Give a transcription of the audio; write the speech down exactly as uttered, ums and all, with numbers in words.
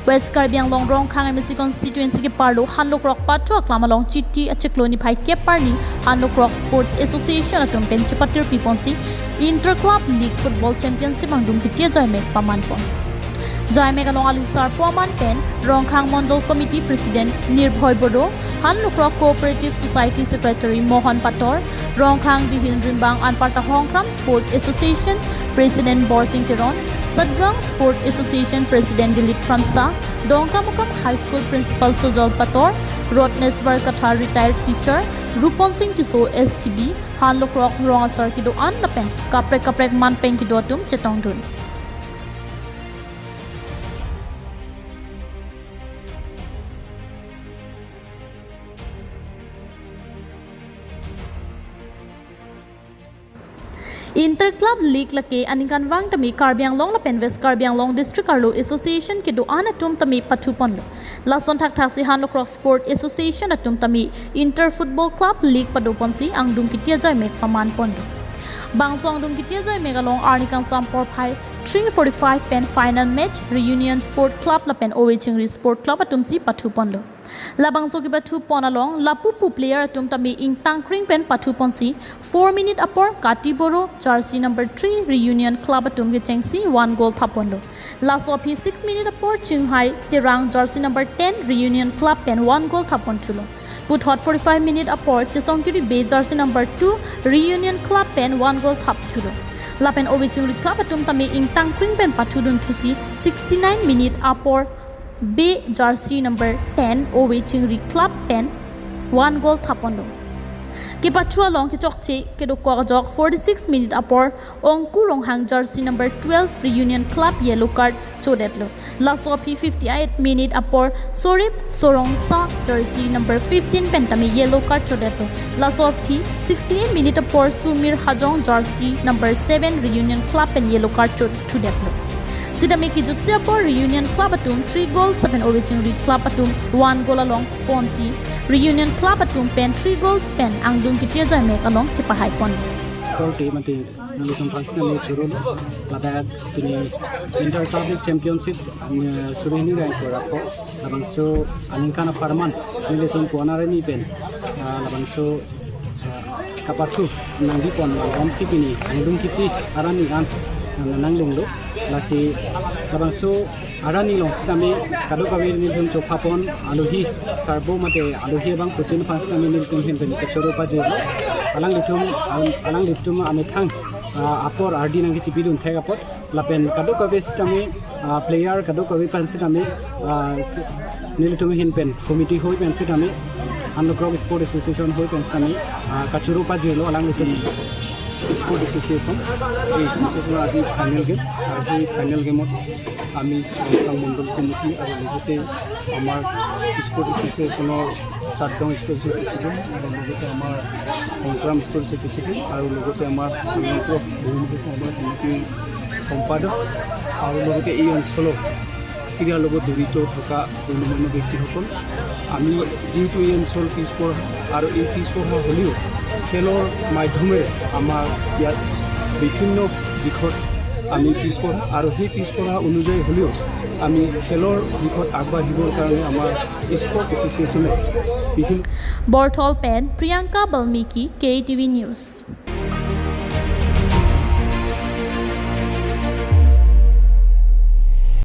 West Karbi Anglong Rongkhang M A C constituency keparlo Hanlokrok Pathu Aklam along Chiti achiklo niphai kep arni Hanlokrok Sports Association atum pen chepatir piponsi Inter Club League Football Championship angdung kiti ajoimek pamanpon. Joimek along aling sarpo aman pen Rongkhang Mondol Committee President Nirbhoy Bodo, Hanlokrok Cooperative Society Secretary Mohan Pator, Rongkhang Dihin Rimbang anparta Hongkram Sport Association President Borsing Teron, Satgaon Sport Association President Dilip Kramsa, Dongkamukam High School Principal Sojol Pator, Rotneswar Kathar retired teacher, Rupon Singh Tisso S C B, Hanlokrok rong asar kedo-an lapen kaprek kaprek man pen kedo atum chetongdun. Inter Club League lake aningkanvang tame Karbi Anglong lapen West Karbi Anglong District arlo association kedo-an atum tame pathuponlo. Lason thakthaksi Hanlokrok Sport Association atum tame Inter Football Club League padoponsi angdung kiti ajoimek pamanponlo. Bangso angdung kiti ajoimek along arni kangsam porphai three forty-five pen final match Reunion Sport Club lapen Ove Chingri Sport Club atumsi pathuponlo. Labangso kepathupon along lapupu player atum tame ingtangkring pen pathuponsi four minute apor Kati Boro jersey number three Reunion Club atum kechengsi one goal thapponlo. Laso aphi six minute apor Chinghai Terang jersey number ten Reunion Club pen one goal thappon thulo. Puthot forty-five minute apor Chesongkiri Bey jersey number two Reunion Club pen one goal thap thulo. Lapen Ove Chingri Club atum tame ingtangkring pen pathudun thusi sixty-nine minute apor Bey jersey number ten Ove Chingri Club pen one goal thapponlo. Kepathu along kechokche kedokok ajok forty-six minute apor Ongku Ronghang jersey number twelve Reunion Club yellow card chodetlo. Laso aphi fifty-eight minute apor Sorip Sorongsa jersey number fifteen pen tame yellow card chodetlo. Laso aphi sixty-eight minute apor Sumir Hajong jersey number seven Reunion Club pen yellow card cho-, chodetlo. Sitame kejutsi apor Reunion Club atum three goals lapen Ove Chingri Club atum one goal along ponsi Reunion Club atum pen three goals pen angdung kiti ajoimek along chepahaiponlo. Korte mate nelitum aphan sitame choro ladak pini Inter Club League Championship, eh, suri hini rang kora ko labangso aningkan apharman nelitum puan arni pen, ah, labangso, ah, kapathu nangjipon along si pini angdung kiti arni an, ah, nanglonglo. Lasi labangso arni along sitame kadokave nelitum chophapon alohi sarpo mate alohi abang putin aphan sitame nelitum ahin pen kachoro pajirlo. Alanglitum, alang, alanglitum amethang, ah, apor ardi nangkechipidun thek apot. Lapen kadokave sitame, ah, player kadokave aphan sitame, ah, nelitum ahin pen committee hoi pen sitame, Hanlokrok Sport Association hoi pen sitame, ah, kachoro pajirlo alanglitum. Sport Association, এই এছ'চিয়েশ্যনৰ আজি final game. আজি ফাইনেল গেমত আমি ৰংখাং মণ্ডল কমিটি আৰু লগতে আমাৰ স্পৰ্ট এছ'চিয়েশ্যনৰ সাতগাঁও স্পৰ্ট এছ'চিয়েশ্যন প্ৰেচিডেণ্ট আৰু লগতে আমাৰ সংক্ৰাম স্পৰ্ট এছ'চিয়েশ্যন প্ৰেচিডেণ্ট আৰু লগতে আমাৰ সমগ্ৰ বহুমুখী আমাৰ কমিটিৰ সম্পাদক আৰু লগতে এই অঞ্চলৰ ক্ৰীড়াৰ লগত জড়িত থকা গণ্যমান্য ব্যক্তিসকল, আমি যিহেতু এই অঞ্চল পিছপৰা আৰু এই পিছপৰা হ'লেও খেলৰ মাধ্যমেৰে আমাৰ ইয়াত বিভিন্ন দিশত আমি পিছপৰা আৰু সেই পিছপৰা অনুযায়ী হ'লেও আমি খেলৰ দিশত আগবাঢ়িবৰ কাৰণে আমাৰ স্পৰ্ট এছ'চিয়েশ্যনে বিভিন্ন Borthol pen Priyanka Balmiki, K T V News.